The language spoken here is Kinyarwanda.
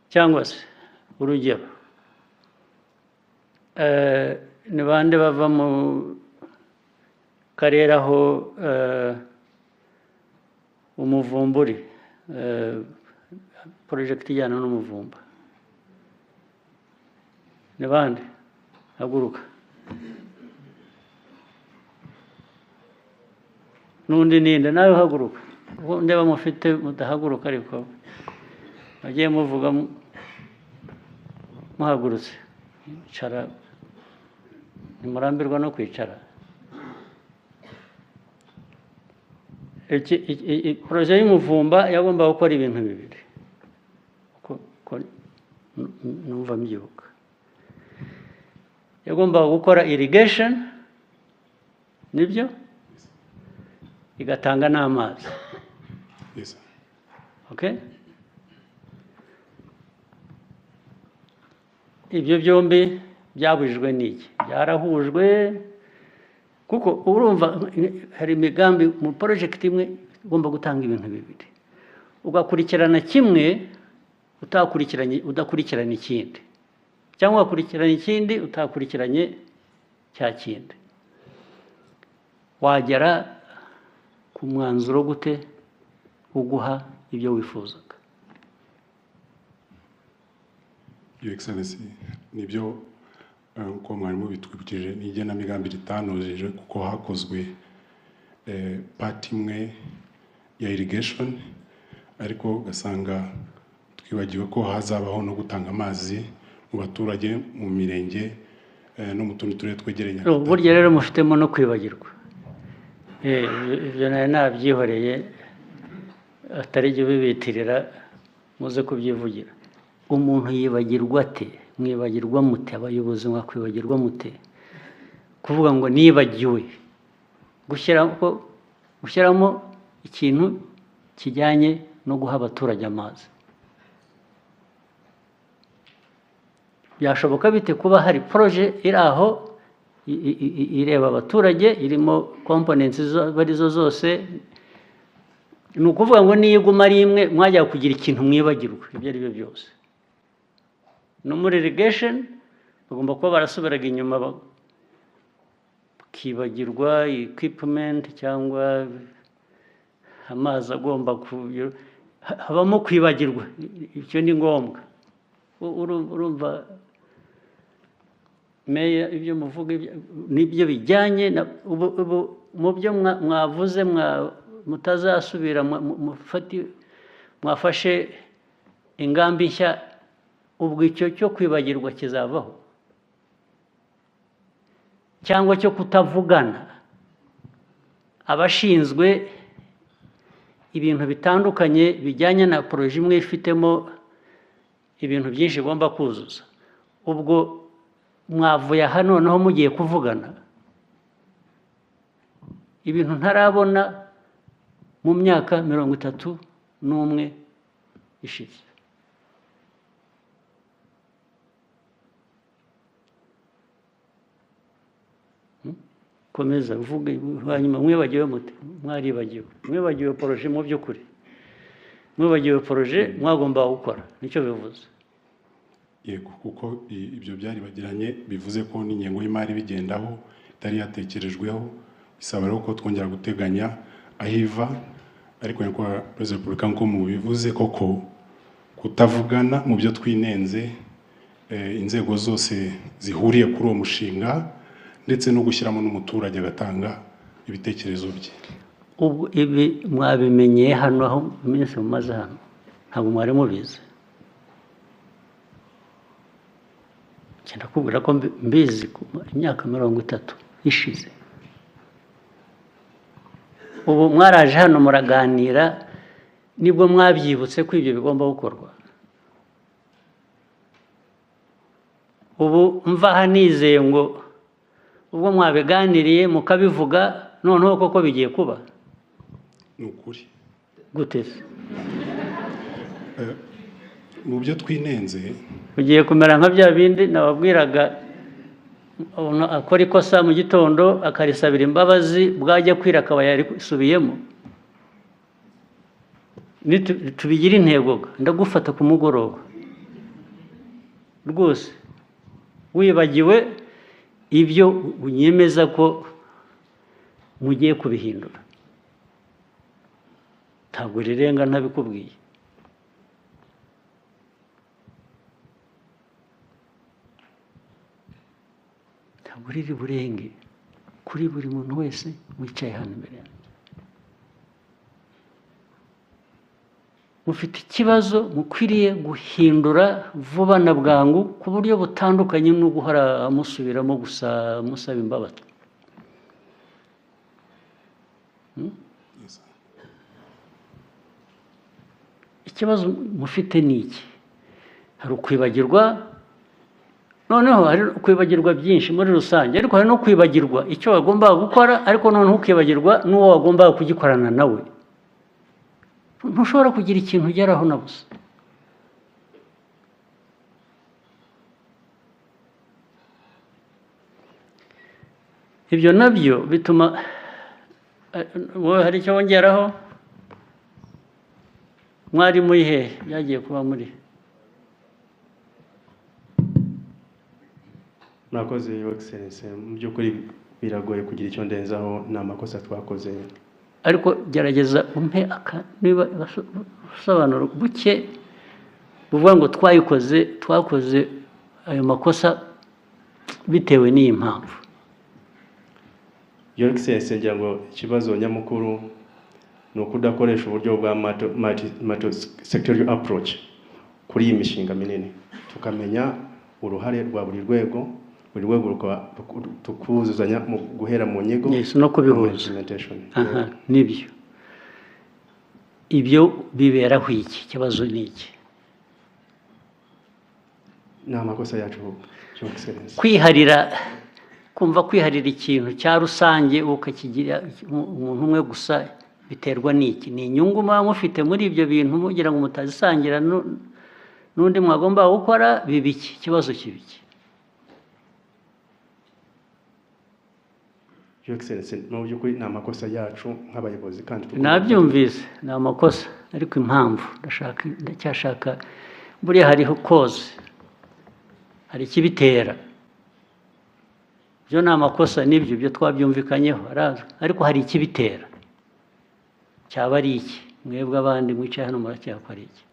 Cyangwa se urugero, ni bande bava mu karere aho umuvumba uri, project ijyana n'umuvumba? Ni bande? Haguruka. N'undi ninde? Nawe haguruka. Ubwo ndeba mufite mudahaguruka, ariko bagiye muvuga muhagurutse. Icara, ntimurambirwa no kwicara. Projet y'umuvumba yagombaga gukora ibintu bibiri, uko numva mbyibuka. Yagombaga gukora irrigation, nibyo, igatanga n'amazi. Yes, sir. Okay, ibyo byombi byabujijwe n'iki? Byarahujwe? Kuko urumva hari imigambi mu project imwe igomba gutanga ibintu bibiri, ugakurikirana kimwe utakurikiranye, udakurikirana ikindi, cyangwa ugakurikirana ikindi utakurikiranye cya kindi. Wagera ku mwanzuro gute uguha ibyo wifuzaga? Your Excellency, nibyo, uko mwarimu bitwibukije, ni igenamigambi ritanojeje kuko hakozwe part imwe ya irrigation, ariko ugasanga twibagiwe ko hazabaho no gutanga amazi mu baturage mu mirenge no mu tundi turere twegereye Nyagatare. Burya rero mufitemo no kwibagirwa. Ibyo nari nabyihoreye, atari jya ubibitirira, muze kubyivugira. Umuntu yibagirwa ate? Mwibagirwa mute? Abayobozi mwakwibagirwa mute? Kuvuga ngo nibagiwe gushyiramo ikintu kijyanye no guha abaturage amazi, byashoboka bite kuba hari projet iri aho ireba abaturage, irimo components arizo zose? Ni ukuvuga ngo niyo iguma ari imwe, mwajya kugira ikintu mwibagirwa ibyo ari byo byose. No muri irrigation bagomba kuba barasubiraga inyuma bakibagirwa equipment cyangwa amazi agomba ku habamo kwibagirwa, icyo ni ngombwa. Urumva meya, ibyo muvuga nibyo bijyanye na ubu mu byo mwavuze mutazasubira, mwafashe ingamba nshya, ubwo icyo cyo kwibagirwa kizavaho, cyangwa cyo kutavugana, abashinzwe ibintu bitandukanye bijyanye na projet imwe ifitemo ibintu byinshi igomba kuzuza? Ubwo mwavuye aha noneho mugiye kuvugana ibintu ntarabona mu myaka 31 ishize. Komeza uvuge. Hanyuma mwibagiwe mute? Mwaribagiwe, mwibagiwe projet. Mu by'ukuri mwibagiwe projet mwagombaga gukora, nicyo bivuze. Yego, kuko ibyo byaribagiranye, bivuze ko n'ingengo y'imari bigendaho itari yatekerejweho, bisaba rero ko twongera guteganya aho iva. Ariko Nyakubahwa Perezida wa Repubulika, nk'uko mubivuze koko, kutavugana mu byo twinenze, inzego zose zihuriye kuri uwo mushinga, ndetse no gushyiramo n'umuturage agatanga ibitekerezo bye. Ubwo ibi mwabimenyeye hano, aho iminsi mumaze hano ntabwo mwari mubizi? Ndakubwira ko mbizi imyaka 30 ishize. Ubu mwaraje hano muraganira, nibwo mwabyibutse ko ibyo bigomba gukorwa. Ubu mva aha nizeye ngo ubwo mwabiganiriye mukabivuga, noneho koko bigiye kuba. Ni ukuri. Gute se? Mu byo twinenze. Ugiye kumera nka bya bindi nababwiraga, umuntu akora ikosa mu gitondo akarisabira imbabazi, bwajya kwira akaba yarisubiyemo. Tubigire intego, ndagufata ku mugoroba. Rwose wibagiwe ibyo unyemeza ko mugiye kubihindura, ntabwo rirenga ntabikubwiye. Ntabwo riri burenge kuri buri muntu wese wicaye hano imbere yanjye. Mufite ikibazo mukwiriye guhindura vuba na bwangu ku buryo butandukanye no guhora musubiramo gusa musaba imbabazi. Yes, sir. Ikibazo mufite ni iki? Hari ukwibagirwa, noneho hari ukwibagirwa byinshi muri rusange, ariko hari no kwibagirwa icyo wagombaga gukora, ariko noneho ukibagirwa n'uwo wagombaga kugikorana nawe. Ntushobora kugira ikintu ugeraho na busa. Ibyo nabyo bituma wowe hari icyo wongeraho? Mwari muri hehe? Byagiye kuba muri Murakoze, Your Excellency. Mu by'ukuri biragoye kugira icyo ndenzaho, ni amakosa twakoze. Ariko gerageza umpe aka niba ubusobanuro buke buvuga ngo twayikoze, twakoze ayo makosa bitewe n'iyi mpamvu. Your Excellency, ngira ngo ikibazo nyamukuru ni ukudakoresha uburyo bwa multi sectorial approach kuri iyi mishinga minini, tukamenya uruhare rwa buri rwego, buri rwego rukaba tukuzuzanya mu guhera mu nyigo Yes, no kubihuza. implementation. Aha, nibyo. Ibyo biberaho iki? Ikibazo ni iki? Ni amakosa yacu, Your Excellency. Kwiharira, kumva kwiharira ikintu cya rusange ukakigira umuntu umwe gusa biterwa n'iki? Ni inyungu muba mufite muri ibyo bintu mugira ngo mutazisangira n'undi mwagomba gukora? Biba iki? Ikibazo kiba iki? Your Excellency, mu by'ukuri ni amakosa yacu nk'abayobozi kandi tugomba- Nabyumvise, ni amakosa, ariko impamvu ndacyashaka, buriya hariho cause, hari ikibitera. Ibyo ni amakosa, nibyo, ibyo twabyumvikanyeho, arazwi, ariko hari ikibitera. Cyaba ari iki? Mwebwe abandi mwicaye hano muracyakora iki?